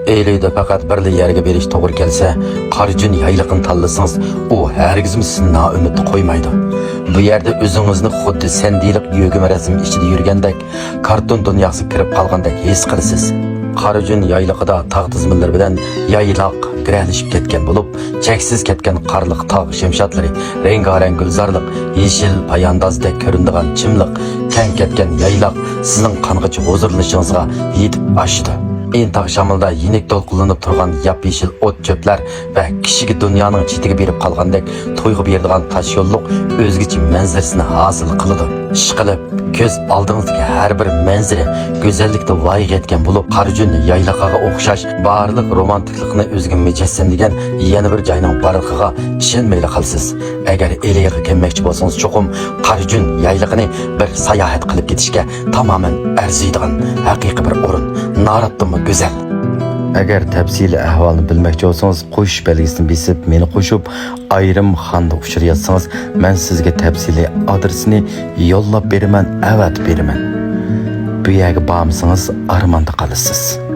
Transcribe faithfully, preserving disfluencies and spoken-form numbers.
ئىلىدا پەقەت بىرلا يەرگە بېرىش توغرا كەلسە، قارىجۈن يايلىقىنى تاللىسىڭىز، ئۇ ھەرگىزمۇ سىزنى نائۈمىد قويمايدۇ. بۇ يەردە ئۆزىڭىزنى خۇددى سەندىلىق يۆگىمە رەسىم ئىچىدە يۈرگەندەك، كارتون دۇنياسىغا كىرىپ قالغاندەك ھېس قىلىسىز. قارىجۈن يايلىقىدا تاغ تىزمىلىرى بىلەن يايلاق گىرەلىشىپ كەتكەن بولۇپ، چەكسىز كەتكەن قارلىق تاغ شىمشادلىرى، رەڭگارەڭ گۈلزارلىق، يېشىل پاياندازدەك كۆرۈنىدىغان چىملىق، كەڭ كەتكەن يايلاق سىزنىڭ قانغىچە ھۇزۇرلىنىشىڭىزغا يېتىپ ئاشىدۇ. ئىنتاق شامىلىدا يېنىك دولقۇنلىنىپ تۇرغان ياپيېشىل ئوت-چۆپلەر ۋە كىشىگە دۇنيانىڭ چېتىگە بېرىپ قالغاندەك تۇيغۇ بېرىدىغان تاشيوللۇق ئۆزگىچە مەنزىرىسىنى ھاسىل قىلىدۇ. ئىشقىلىپ، كۆز ئالدىڭىزدىكى ھەر بىر مەنزىرە گۈزەللىكتە ۋايىغا يەتكەن بولۇپ، قارىجۈن يايلىقىغا ئوخشاش بارلىق رومانتىكلىقنى ئۆزىگە مۇجەسسەملىگەن يەنە بىر جاينىڭ بارلىقىغا ئىشەنمەيلا قالىسىز. ئەگەر ئىلىغا كەلمەكچى بولسىڭىز، چوقۇم قارىجۈن يايلىقىنى بىر ساياھەت قىلىپ كېتىشكە تامامەن ئەرزىيدىغان ھەقىقىي بىر ئورۇن. ناراتتىنمۇ گۈزەل. ئەگەر تەپسىلىي ئەھۋالنى بىلمەكچى بولسىڭىز، قوشۇش بەلگىسىنى بېسىپ، مېنى قوشۇپ، ئايرىم خانىدا ئۇچرىياتسىڭىز، مەن سىزگە تەپسىلىي ئادرېسىنى يوللاپ بېرىمەن، ئەۋەتىپ بېرىمەن. بۇ يەرگە بارمىسىڭىز، ئارماندا قالىسىز.